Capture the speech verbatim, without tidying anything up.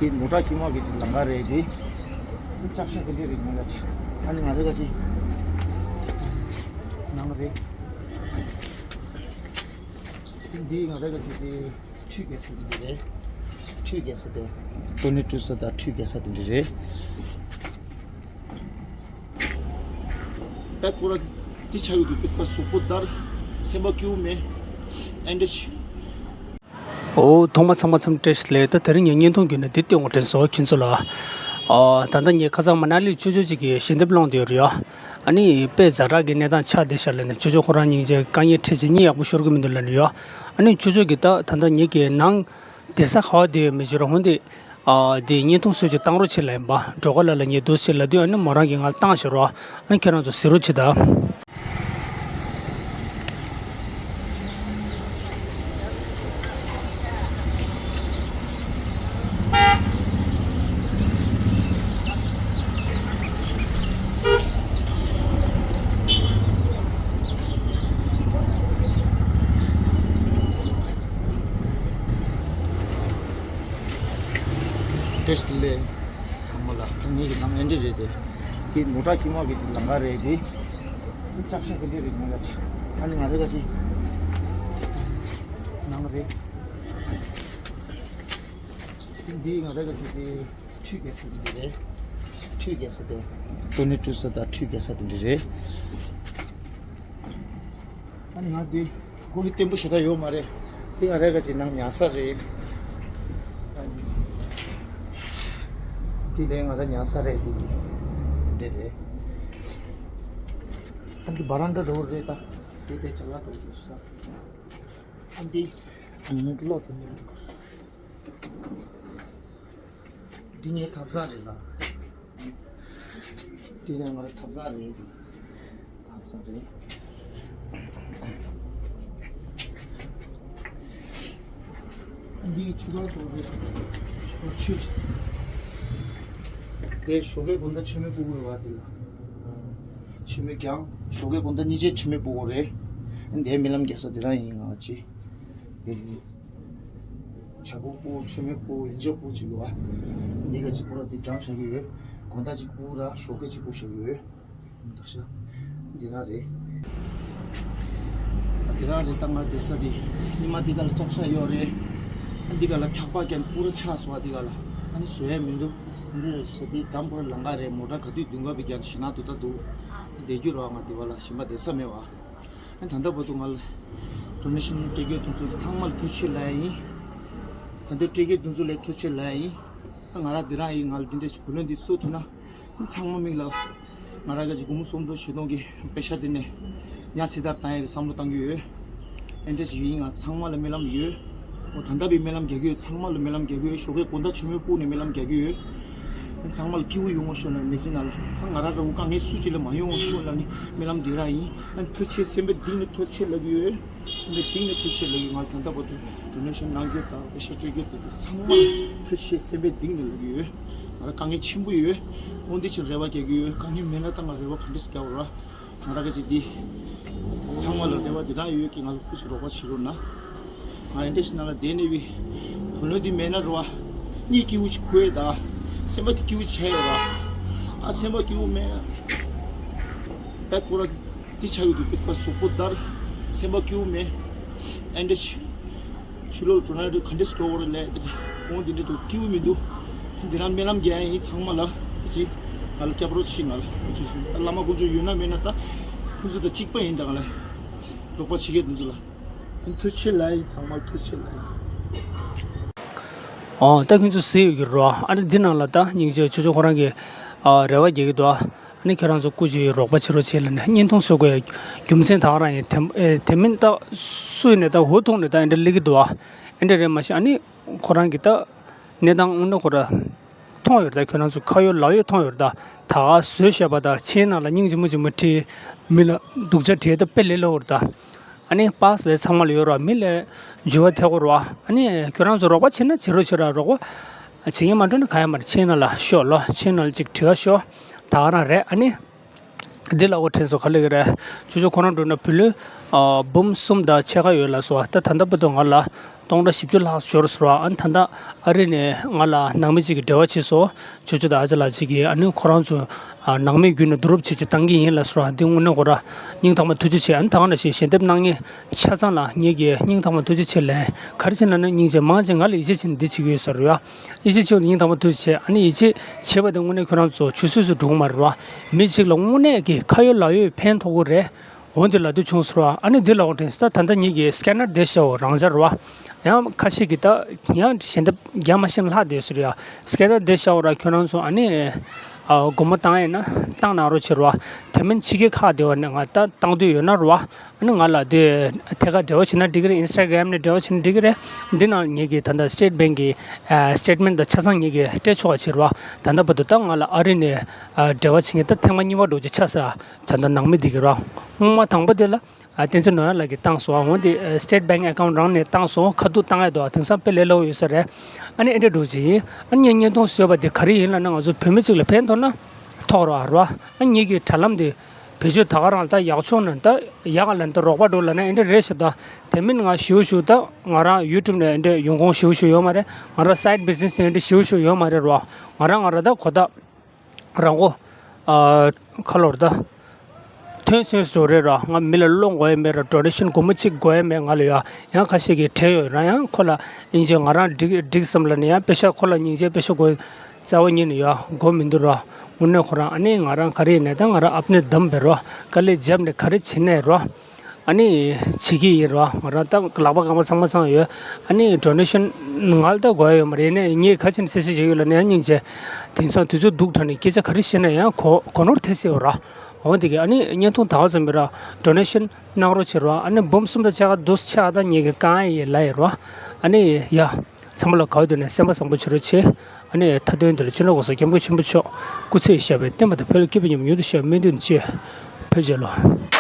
དེ་མོ་ཊ་ཀྱི་མ་གི་ཅིག་ལམ་ཁ་རེད་དེ། ལྕགས་ཤ་དེ་འདྲས་རེད་ངོ་ལ་ཅི། ཨ་ནི་ང་རེ་ག་ཅིག་ནང་རེད། དེ་འདི་ང་རེ་ག་ཅིག་དེ་ཁྲུས་རྒྱག་ས་དེ་འདྲས་རེད། ཁྲུས་རྒྱག་ས་དེ། ཏོ་ནི་བཀྲུ་ས་དང་ཁྲུས་རྒྱག་ས་དེ་འདྲས་རེད། པད་ཀོ་ར་དེ་ཆགས་ཡོད་དུས་པད་ཀོ་ར་གཟུགས་པོ་འདར། སེམས་པ་སྐྱིད་པོ་མེད། ཨེ་འདྲ་ཞིག་ཨོ། ཐོག་མ་ཚང་མ་འཚམས་བཀྲ་ཤིས་བདེ་ལེགས། ད་དེ་རིང་ངས་བརྙན་ཐུང་བརྒྱུད་ནས་འདི་སྟོན་དགོས་དྲན་སོང་ཁྱོད་ཚོ་ལ། ཨོ། ད་ལྟ་ངས་ཁ་སང་མ་ན་ལི་ཅོ་ཅོ་ཅིག་གི་ཞལ་འདེབས་སློང་བསྡད་ཡོད་རེད་ཡ། ཨ་ནི་དཔེ་ཛ་དྲག་གི་གནས་སྟངས་ཆགས་བསྡད་ཤག་ལབ་ནས། ཅོ་ཅོ་ཁོ་རང་སྙིང་རྗེ། དཀའ་ངལ་འཕྲད་བྱས་གཉིད་ཡག་པོ་ཤོར་གི་མི་འདུག་ལབ་ནས་ཡ། ཨ་ནི་ཅོ་ཅོ་གིས་ད་ད་ལྟ་ངེད་ཀྱི་ནང་བསྡད་ས་ག་པར་བསྡད་ཡོད་མེད་ཅིག་ར། འོན་ཏེ། ཨ། དེ་བརྙན་ཐུང་བཟོས་ཅིག་བཏང་རོགས་བྱེད་ལབ་ཡིན་པ། སྒྲོལ་དཀར་ལགས་ལ་ངས་འདུག་སེ་ལབ་དུས་ཨ་ནི་མོ་རང་གིས་ང་ལ་བཏང་ཞོར་བ། ཨ་ནི་ཁྱེད་རང་ཚོ་གཟིགས་རོགས་བྱེད་དང་། བཀྲ་ཤིས་བདེ་ལེགས། ཚང་མ་ལ་ངེད་ཀྱི་ལམ་ཨེ་འདྲ་རེད་དེ། འདི་མོ་ཊ་ཁྱིམ་མ་གི་ཅིག་ལམ་ཁ་རེད་དེ། འདི་ལྕགས་ཤ་དེ་འདྲ་རེད་ངོ་ལ་ཅི། ཨ་ནི་ང་རེ་ག་ཅིག་ནང་རེད། འདི་ང་རེ་ག་ཅིག་དེ་ཁྲུས་རྒྱག་ས་དེ་འདྲ་རེད། ཁྲུས་རྒྱག་ས་དེ། ཏོ་ནི་བཀྲུ་ས་དང་ཁྲུས་རྒྱག་ས་དེ་འདྲ་རེད། ཨ་ནི་ང་འདི་གོ་གི་བརྟན་པོ་ཞེ་དྲག་ཡོད་མ་རེད། འདི་ང་རེ་ག་ཅིག་ནང་ཉལ་ས་རེད། འདི་ལས་ང་རེ་ཉལ་ས་རེད། འདི་འདི་རེད། ཨ་འདི་བ་རན་ཌ་འདྲ་བོ་རེད་ད། འདི་དེ་ཅ་ལག་འདྲ་བོ་ཞིག་ཨ་འདི་ཨ་ནི་གློག་དེ་འདྲ། འདི་ངའི་ཐབ་ཚང་རེད་ལ། འདི་ནས་ང་རའི་ཐབ་ཚང་རེད། ཐབ་ཚང་རེད། འདི་ཆུ་ཁང་ཚོ་རེད། ཆུ་ཁང་ཆུ། དེ་ཞོགས་ཀའི་དགོང་དག་མཆོད་མེ་སྤོ་དགོས་རེད་བ། དེ་ལ་མཆོད་མེ་རྒྱང་། ཞོགས་ཀའི་དགོང་དག་གཉིས་ཆ་མཆོད་མེ་སྤོ་དགོས་རེད། འདིའི་རྨི་ལམ་རྒྱག་ས་དེ་རང་ཡིན། ང་ཅི། བྱ་ཕོ་སྤོ། མཆོད་མེ་སྤོ། ལན་ཆགས་སྤོ་བྱེད་དགོས་བ། འདི་ག་ཅིག་སྤོ་ར་དེ་རྒྱང་བཞག་གི་ཡོད། དགོང་དག་ཅིག་སྤོ་ར་ཞོགས་ཀས་ཅིག་སྤོ་བཞག་གི་ཡོད། ད་ཤ། འདི་རང་རེད། འདི་རང་རེད། ད་ང་བསྡད་ས་དེ། ཉི་མ་འདི་ག་ལ་ལྕགས་ཤ་ཡོད་རེད། འདི་ག་ལ་ཐག་པ་ཀྱང་སྤོ་ར་ཆགས་སོང་བ། འདི་ག་ལ་ཨ་ནི་བཟོ་ཡ་མི་འདུག་འདི་རེད་ཤ། འདི་དམ་པོར་ལམ་ཁ་རེད། མོ་ཊ་ག་དུས་འདུག་ག་བི་ཀྱང་ཞེད་སྣང་འདུག་ད་འདུག་བསྡད་རྒྱུ་རེད་བ། ང་འདི་བ་ལ་གཞན་པ་བསྡད་ས་མེད་བ། ད་ལྟ་བར་དུ་ང་ལ་ཌོ་ནེ་ཤན་སྤྲད་མཁན་དེ་ཚོ་ཚང་མ་ལ་ཐུགས་རྗེ་ཆེ་ལབ་ཡ་ཡིན། ད་ལྟ་སྤྲད་མཁན་དེ་ཚོ་ལ་ཐུགས་རྗེ་ཆེ་ལབ་ཡ་ཡིན། ད་ང་རང་འདི་རང་ཡིན། ང་ལ་འདི་འདྲ་ཞིག་བུ་ལོན་འདི་གསོ་ཐུབ་ན། ཚང་མ་མིག་ལ་ང་རང་ག་ཅིག་སྒོར་མོ་སུམ་སྟོང་བཞི་སྟོང་གི་པེ་ཤ་དེ་ནས་ཉ་ཚི་དར་བཏང་ཡ་གི་བསམ་བློ་བཏང་གི་ཡོད། ཨེ་འདྲ་ཞིག་ཡིན། ང་ཚང་མ་ལ་སྨོན་ལམ་ཡོད། འོ་ད་ལྟ་བའི་སྨོན་ལམ་རྒྱག་གི་ཡོད། ཚང་མ་ལ་སྨོན་ལམ་རྒྱག་གི་ཡོད། ཞོགས་ཀའི་དགོང་དག་མཆོད་མེ་སྤོ་ནས་སྨོན་ལམ་རྒྱག་གི་ཡོད། ཚང་མ་ལ་སྐྱིད་པོ་ཡོང་བ་ཤོག་ལབ། མི་ཚེ་ནང་ལ་ཧ་ང་རང་འདྲ་བོ་དཀའ་ངལ་སུ་གཅིག་ལ་མ་ཡོང་བ་ཤོག་ལབ་ནས་སྨོན་ལམ་འདི་རང་ཡིན། ཨ་ཐུགས་རྗེ་ཆེ། སེམས་པའི་གཏིང་ནས་ཐུགས་རྗེ་ཆེ་ལབ་ཀྱི་ཡོད། སེམས་པའི་གཏིང་ནས་ཐུགས་རྗེ་ཆེ་ལབ་ཀྱི་ཡོད། ང་ད་ལྟ་བར་དུ་ཌོ་ནེ་ཤན་གནང་རྒྱུ་དང་པེ་ཤ་སྤྲད་རྒྱུ་དེ་ཚོ་ཚང་མ་ཐུགས་རྗེ་ཆེ། སེམས་པའི་གཏིང་ནས་ལབ་ཀྱི་ཡོད། ང་རང་དཀའ་ངལ་ཆེན་པོ་ཡོད། འོན་ཏེ་ཆེན་རེ་བ་རྒྱག་གི་ཡོད། དཀའ་ངལ་མེད་ན་ད་ང་རེ་བ་ག་འདྲས་རྒྱག་ར། ང་རང་ག་ཅིག་འདི་ཚང་མ་ལ་རེ་བ་འདི་དག་ཡོད་ཀྱི། ང་ལ་སྐུ་མཁྱེན་རོགས་པ་བྱེད་རོགས་གནང་། ང་ཨེ་འདྲ་ཞིག་ནང་ལ་བསྡད་ནས་བི་བུ་ལོན་འདི་མེད་ན་རེ་བ། གཉིད་སྐྱིད་པོ་ཅིག་ཁུག་ཡས་ད། སེམས་པ་འདི་སྐྱིད་པོ་ཅིག་བྱས་ཡོད་ར། ཨ་སེམས་པ་སྐྱིད་པོ་མེད། པད་ཀོ་ར་འདི་ཆགས་ཡོད་དུས་པད་ཀོ་ར་གཟུགས་པོ་འདར། སེམས་པ་སྐྱིད་པོ་མེད། ཨེ་འདྲ་ཞིག་ཕྱི་ལོགས་ལ་འགྲོ་ན་འགྲོ་ག་འདྲས་འགྲོ་བ་རེད་ལས། དེ་འོང་དེ་འདྲས་འགྲོ་སྐྱིད་པོ་མི་འདུག་འདི་རང་སྨོན་ལམ་རྒྱག་ཡ་ཡིན། ཚང་མ་ལ་ཅི་ང་ལ་སྐྱབས་རོགས་བྱེད། ང་ལ་ཅི་སུ་ད་བླ་མ་དཀོན་མཆོག་ཡོད་ན་མེད་ན་ད་ཁོང་ཚོ་དང་གཅིག་པ་ཡིན། ད་ང་ལ་རོགས་པ་བྱེད་མཁན་དེ་ཚོ་ལ་ཐུགས་རྗེ་ཆེ་ལབ་ཡིན། ཚང་མ་ལ་ཐུགས་རྗེ་ཆེ་ལབ་ཡིན། ཨོ་ད་ཁྱོད་ཚོ་གཟིགས་ཡོད་ཀྱི་རོ། ཨ་ནི་འདི་ནང་ལ་ད་སྙིང་རྗེ་ཆོས་སྐྱོང་ཁོ་རང་གིས་ཨ་རེ་བ་རྒྱག་གི་འདུག་ཨ་ནི་ཁྱེད་རང་ཚོ་སྐུ་མཁྱེན་རོགས་པ་བྱེད་རོགས་བྱེད་ལབ་ནས་བརྙན་ཐུང་བཟོ་དགོས་རྒྱུ་མཚན་ད་ག་རང་ཡིན། དེ་ཨེ་དེ་མིན་ད་སུ་ཡིན་ནས་ད་འུ་ཐུག་ནས་ད་ཨེ་འདྲ་སླེབས་ཀྱི་འདུག་ཨ་ཨེ་འདྲ་རེད་མ་གཞི། ཨ་ནི་ཁོ་རང་གིས་ད་གནས་སྟངས་དངོས་གནས་ཁོ་ར་མཐོང་ཡོད་རེད་ད། ཁྱོད་རང་ཚོ་ཁ་ཡོད་ལག་ཡོད་མཐོང་ཡོད་རེད་ད། ད་ག་བཟོས་བཞག་པ་ད་མཆན་ནང་ལ་སྙིང་རྗེ་མོ་རྗེ་མོ་བྲིས། མི་ལ་སྡུག་ཅག་བྲིས་ད་དཔེ་ལས་སླ་པོ་རེད་ད། ཨ་ནི་པཱ་སི་ལས་ཚང་མ་ལ་ཡོད་ར། མི་ལས་འགྱུར་བ་ཐེབས་ཀྱི་རེད་བ། ཨ་ནི་ཁྱོད་རང་ཚོ་རོགས་པ་བྱེད་ན་བྱེད་རོགས་བྱེད་ར། རོགས་པ་བྱེད་མཁན་མ་འགྲོ་ན་གང་ཡང་མ་རེད། མཆན་ནང་ལ་ཤོག་ལོ། མཆན་ནང་ལ་ཅིག་བྲིས་ཤོག་ད་ག་རང་རེད། ཨ་ནི་འདི་ལ་འོ་དྲན་སོང་ག་ལེ་གི་རེད། ཅོ་ཅོ་ཁོ་རང་འགྲོ་ན་བུ་ལོན་ཨ་འབུམ་གསུམ་དང་ཕྱེད་ཀ་ཡོད་ལབ་སོང་བ། ད་ད་ལྟ་བར་དུ་ང་ལ་ སྟོང་ཕྲག་བཞི་བཅུ་ལྷག་ཤོར་སོང་ར། ཨ་ནི་ད་ལྟ་ཨ་རི་ནས་ང་ལ་ནང་མི་གཅིག་གིས་འབྲེལ་བ་བྱས་སོང་། ཅོ་ཅོ་དང་ཨ་ཅག་ལགས་གཅིག་གིས། ཨ་ནི་ཁོ་རང་ཚོ་ཨ་ནང་མིའི་བརྒྱུད་ནས་བསྡུ་རུབ་བྱེད་ཅིག་བཏང་གི་ཡིན་ལབ་སོང་ར། འདི་དངོས་གནས་ཁོ་ར་སྙིང་ཐག་པ་ཐུགས་རྗེ་ཆེ། ཨ་ནི་ད་ག་ནང་བཞིན་ཞལ་འདེབས་གནང་མཁན་ཆ་ཚང་ལ་ངེད་ཀྱིས་སྙིང་ཐག་པ་ཐུགས་རྗེ་ཆེ་ལན། ག་རེ་བྱས་ན་ནི་སྙིང་རྗེ་མང་ཆེ་ང་ལ་ཡིད་ཆེས་བྱས་ནས་འདི་བྱེད་ཀྱི་ཡོད་ས་རེད་ཡ། ཡིད་ཆེས་བྱས་ནས་སྙིང་ཐག་པ་ཐུགས་རྗེ་ཆེ། ཨ་ནི་ཡིད་ཆེས་བྱས་པ་དེ་དངོས་གནས་ཁྱོད་རང་ཚོ་ཆུད་ཟོས་སུ་འགྲོ་གི་མ་རེད་ར། མི་གཅིག་ལ་དངོས་གནས་ཀྱི་ཁ་ཡོད་ལག་ཡོད་ཕན་ཐོགས་ཀྱི་རེད། འོ་འདི་ལབ་འདོད་བྱུང་སོང་ར། ཨ་ནི་འདི་ལབ་དགོས་དྲན་སོང་། ད་ད་ལྟ་ངེད་ཀྱི་སི་ཀེ་ནར་བསྡད་བཞག་འོ་རང་འཇགས་རེད་བ། ཡང་ཁ་ཤས་ཀྱིས་ད་ཡང་ཞལ་འདེབས་རྒྱག་མ་ཤེས་ན་ལྷག་བསྡད་སོང་ར་ཡ། སི་ཀེ་ནར་བསྡད་བཞག་འོ་ར། ཁྱོད་རང་ཚོ་ཨ་ནི་ཨ་སྒོར་མོ་བཏང་ཡིན་ན་བཏང་གནང་རོགས་བྱེད་ར་བ། དེ་མིན་ཕྱི་རྒྱལ་ཁག་བསྡད་པ་ནས་ང་ད་བཏང་འདོད་ཡོད་ན་ར་བ། ཨ་ནི་ང་ལ་དེ་ཐད་ཀར་འབྲེལ་བ་བྱེད་ན་འགྲིག་གི་རེད། ཨིན་སི་ཊ་གྷི་རམ་ནས་འབྲེལ་བ་བྱེད་ན་འགྲིག་གི་རེད། འདི་ནང་ངེད་ཀྱི་ད་ལྟ་སི་ཊེཊ་བེང་གི་ཨ་སི་ཊེཊ་མེན་ཊི་དང་ཆ་ཚང་ངེད་ཀྱིས་སྤྲད་ཆོག་པ་བྱེད་ར་བ། ད་ལྟ་བར་དུ་ད་ང་ལ་ཨ་རི་ནས་ཨ་འབྲེལ་བ་བྱེད་མཁན་ད་ཐེངས་མ་གཉིས་པ་འདྲ་བོ་ཅིག་ཆགས་སོང་། ད་ལྟ་ནང་མི་འདི་གིས་ར། སྔོན་མ་དང་པོ་དེ་ལ་ཨ་བསྟན་འཛིན་ནོར་གཡང་ལགས་ཀྱིས་བཏང་སོང་། འོ་དེ་ཨ་སི་ཊེཊ་བེང་ཨེ་ཀའུན་ཊི་རང་ནས་བཏང་སོང་། ཁ་ཐུག་བཏང་ཡ་འདུག་དེང་སང་དཔེ་ལས་སླ་པོ་ཡོད་ས་རེད། ཨ་ནི་ཨེ་འདྲ་འདྲ་བོ་ཅིག་ཡིན། ཨ་ནི་ངས་བརྙན་ཐུང་བཟོས་པ་དེ་ག་རེ་ཡིན་ལབ་ན་ང་ཚོ་བོད་མི་གཅིག་ལ་ཕན་ཐོགས་ན་ཐོགས་ར་བ་ར་བ། ཨ་ངེད་ཀྱི་དྲ་ལམ་དེ་བེད་སྤྱོད་ད་ག་རང་ད་ཡག་ཆོག་ན་ད་ཡག་ལ་ད་རོགས་པ་འགྲོ་ལབ་ན་ཨེ་འདྲ་རེད་ཤག་ད་དེ་མིན་ང་ཞེ་པོ་ཞིག་ད་ང་རང་ཡུ་ཊུབ་ནས་ཨེ་འདྲ་ཡོང་ཁུངས་ཞེ་པོ་ཞིག་ཡོད་མ་རེད། ང་རང་སའིཌ་བི་ཛི་ནེ་སི་ནས་ཨེ་འདྲ་ཞེ་པོ་ཞིག་ཡོད་མ་རེད་ར་བ། ང་རང་ང་རང་ད་གོ་ད་རང་མགོ་ཨ་ཁ་ལོར་ད་ཐོན་སོང་ཟེར་རེད་ར། ང་མི་ལ་བློ་དགོས་ཡ་མེད་ར། ཌོ་ནེ་ཤན་སྒོར་མོ་གཅིག་དགོས་ཡ་མེད་ང་ལ་ཡ། ཡང་ཁ་ཤས་ཀྱིས་དྲན་ཡོད་ར། ཡང་ཁོ་ལ་སྙིང་རྗེ་ང་རང་འགྲིག་འགྲིག་བསམ་ལབ་ནས་ཡང་པེ་ཤ་ཁོ་ལ་སྙིང་རྗེ་པེ་ཤ་དགོས། རྩ་བ་ཉིད་ནས་ཡ་དགོས་མི་འདུག་ར། དངོས་གནས་ཁོ་རང་ཨ་ནི་ང་རང་ག་རེ་ཡིན་ནའི་ད་ང་རང་ཨ་པ་ནེ་དམ་བེ་ར། དཀའ་ལས་བརྒྱབ་ནས་ག་རེ་བྱེད་ནའི་ར། ཨ་ནི་བྱེད་ཀྱི་ཡིན་ར། ང་རང་ད་ལག་པ་རྐང་པ་ཚང་མ་ཚང་ཡོད། ཨ་ནི་ཌོ་ནེ་ཤན་ང་ལ་ད་དགོས་ཡ་ཡོད་མ་རེད། ཡིན་ནའི་ངས་ག་རེ་བྱས་ནས་གསལ་བཤད་བྱེད་ཀྱི་ཡོད་ལབ་ན་ཡ་སྙིང་རྗེ། དེང་སང་དུས་ཚོད་སྡུག་དྲགས་ནས་སྐད་ཆ་ག་རེ་བཤད་ན་ཡང་གོ་གོ་ནོར་ཐེབས་སྲིད་པ་ར། འོ་དེ་གི་ཨ་ནི་བརྙན་ཐུང་ད་ག་ཙམ་པ་ར། ཌོ་ནེ་ཤན་གནང་རོགས་བྱེད་ར་བ། ཨ་ནི་འབུམ་གསུམ་དང་ཕྱེད་ཀ་བདུན་ཕྱེད་ཀ་ད་ངེད་ཀྱིས་བཀང་ཡ་ཡིན་ལབ་ཡ་ར་བ། ཨ་ནི་ཡ་ཚང་མ་ལ་ག་བ་དུ་ནས་སེམས་པ་བཟང་པོ་བྱེད་རོགས་བྱེད། ཨ་ནི་མཐའ་དོན་འདི་ལ་སྤྱི་ནོར་གོང་ས་སྐྱབས་མགོན་ཆེན་པོ་མཆོག་སྐུ་ཚེ་ཞབས་པད་བརྟན་པ་དང་། བོད་ལ་སྐྱིད་པ་མཉམ་མྱུར་དུ་ཤར་བའི་སྨོན་འདུན་ཅེས། ཕལ་ཆེར་ལོ།